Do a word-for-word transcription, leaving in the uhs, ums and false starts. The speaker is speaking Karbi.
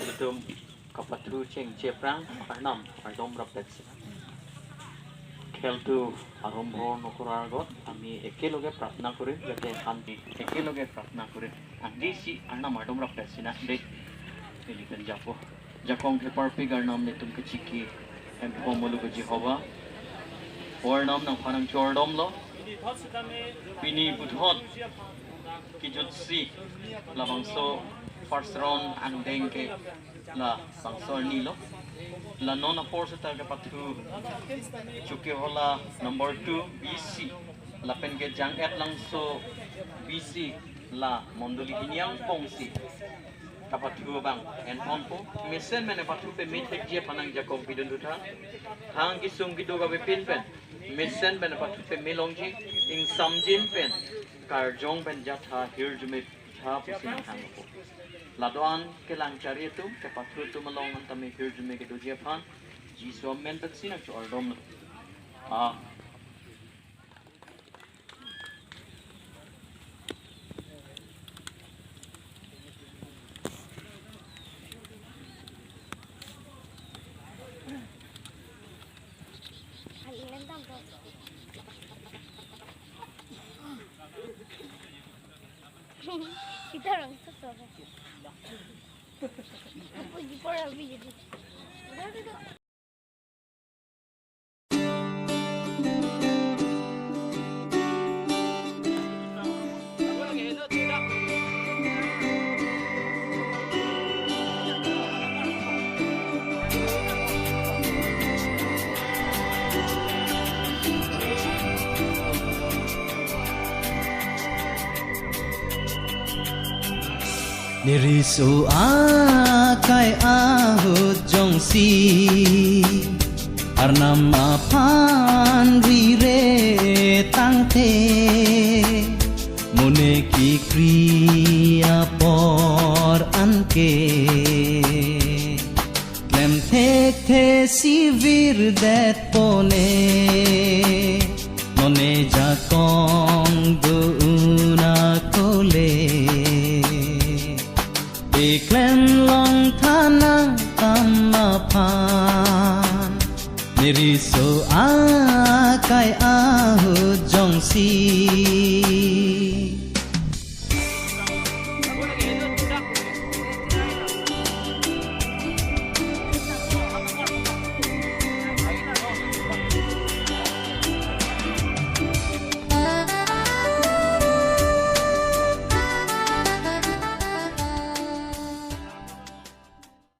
Itum kapathu chengche aphrang Arnam ardom rapet si. খেলটো আৰম্ভ নকৰাৰ আগত আমি একেলগে প্ৰাৰ্থনা কৰিম, যাতে শান্তি একেলগে প্ৰাৰ্থনা কৰিম। Angdengsi Arnam ardom rapet sinang dei. Ili pen japo. Jakong theparpik Arnam, netum kachiki hemphu muluk Jehovah. O Arnam, nangphan nangchordomlo. Pini puthot kejutsi labangso first round angdeng ke labangso arnilo. La non apor seta kepathu Chokihola number two B C lapen ke Jang-et Langso B C la mondoli hini angbongsi kapathu abang enponpo. Mesen pen pathu pame thekji aphan nangjakong pidun thutha. Thang kesung keduk avepin pen mesen pen pathu pame longji, ingsamjin pen karjong pen jatha hirjume tha pusi nanghangpo. La do-an kelang chari atum, kepathu atum along an tame hirjume kedoji aphan Jisu amen pensi nangchordomlo. Ah. Kita orang sesama. Apa di para biji? Neriso akai ahut jongsi Arnam aphan rire tangte, mone kekri apor anke klem thekthe si virdet pone, none jakong do-un ako le. Eklem longtha nangkam aphan, neriso akai ahut jongsi